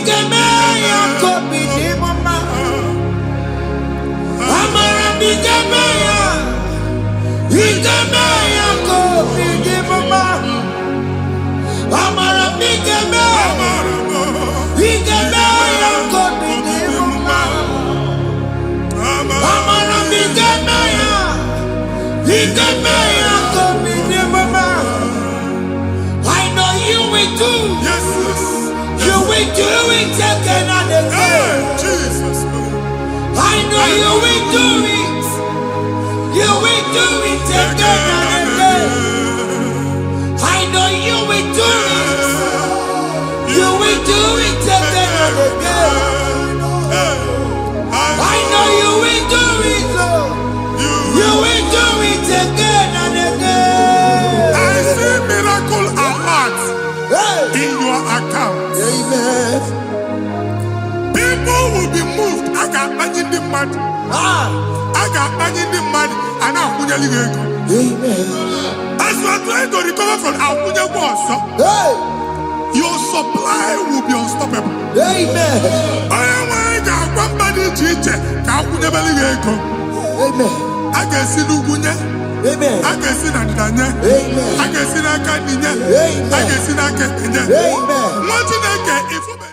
ga-eme ya ka obi dị m mma. Amara m ị ga-eme ya, ị ga-eme ya ka obi dị m mma. Amara m ị ga-eme, ị ga-eme ya ka obi dị m mma. Amara m ị ga-eme ya, ị ga-eme ya ka obi dị m mma. I know you will do, Yes. you will do it again and Hey, again. Jesus. I know you will do it. You will do it again and again. I know you will do it. You will do it again and again. I know you will do it, Lord. You will do it again and again. I see miracle alert Hey. in your account. Amen. People will be moved. A ga-akpanye ndị mmadụ. Ah. A ga-akpanye ndị mmadụ, a na-akwụnyeli gị ego. Amen. As you are trying to recover from, akwụnyekwa ọzọ. Hey. Your supply will be unstoppable. Amen. Onye nwe anyị ga-agwa mba dị iche iche ka akwụnyebere gị ego. Amen. A ga-esi n'ugwu nye, Amen. a ga-esi na ndịda nye, Amen. a ga-esi n'aka nri nye, Amen. a ga-esi n'aka ekpe nye. Amen. Nwa Chineke, ifube.